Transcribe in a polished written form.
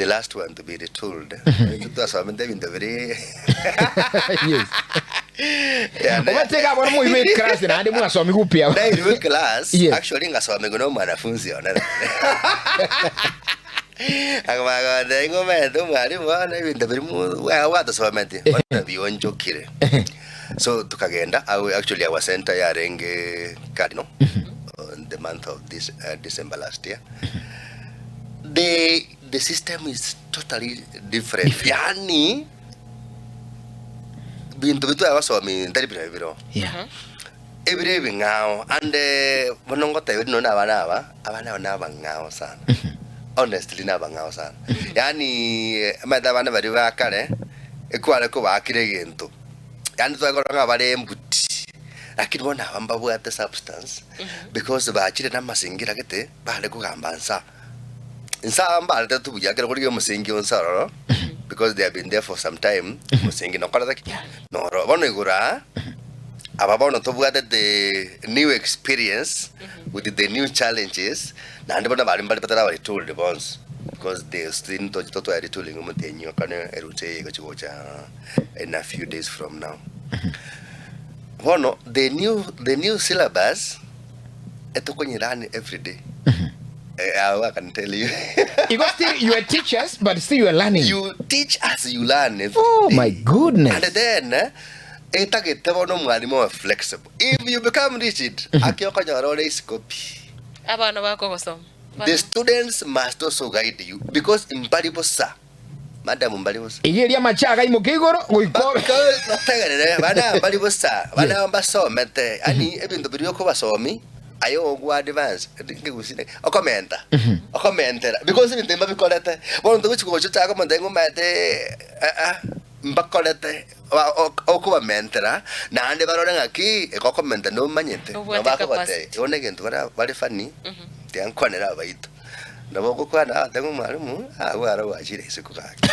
the last one to be retooled. Intwe twasomete ebinto biri Yani, Obatega abana moime class naende mwasomigwa upya. Nairwe class actually ngasomigwa na omwanafunzi one Akabagotebia ing'o omanyete omwalimu bono ebinto biria gwatosometie bono bionchokire. So tokagenda actually our center yarenge Cardinal on the month of this December last year. The system is totally different. Yaani binto biria twagosomia ntari bire bire oo. Ebire ebing'ao and bono ngotebia nonya na abana aba, abana aba nabang'ao sana, honestly nabang'ao sana. Yaani omanyete abana baria ba kare, ekware kobaakera egento, yaani tware korora ng'a bare embuti, lakini bono aba mbabwate substance because bachire na amasingira gete, bare kogamba nsa. Inse aba mbaretetwe buya ekero korigia omosingi onsi ororo, because they have been there for some time, omosingi nokorete ki? Noro. Bono igoro aa, aba bono tobwate the new experience with the new challenges, naende bono abarimu baria batara retooled bonsi, because they still ntoche totware retooling omotienyi o kane eroute eye egochi gocha in a few days from now. Bono the new syllabus, etokonyerani everyday. Eh, I can tell you. Igo still you are teachers but still you are learning. You teach as you learn every Oh day. my goodness. And then etagete bono omwalimu obe flexible. If you become rigid, aki okonyora ore isiko pi. Abana bakogosoma. The students must also guide you because mbari bosa. Madam mbari bosa. Iga eria amache agaimoka igoro goika obe. Bategerere, bana mbari bosa, bana mbasomete, yaani ebinto biria okobasomi, aye ogwa advance, nkegusii okomenta, okomentera, because ebinto ebi mbabikorete, bono togochi gocha ochake komenta ng'a omanyete aa mbakorete, okobamentera, naende barore ng'aki igo okomenta nomanyete, nabo Obwate bakogotebia, capacity. igo na egento bara bare funny, tiga nkwanere abaito. Nabo ogokwana agotebi omwalimu, agwo aro gwachire isiko gaki.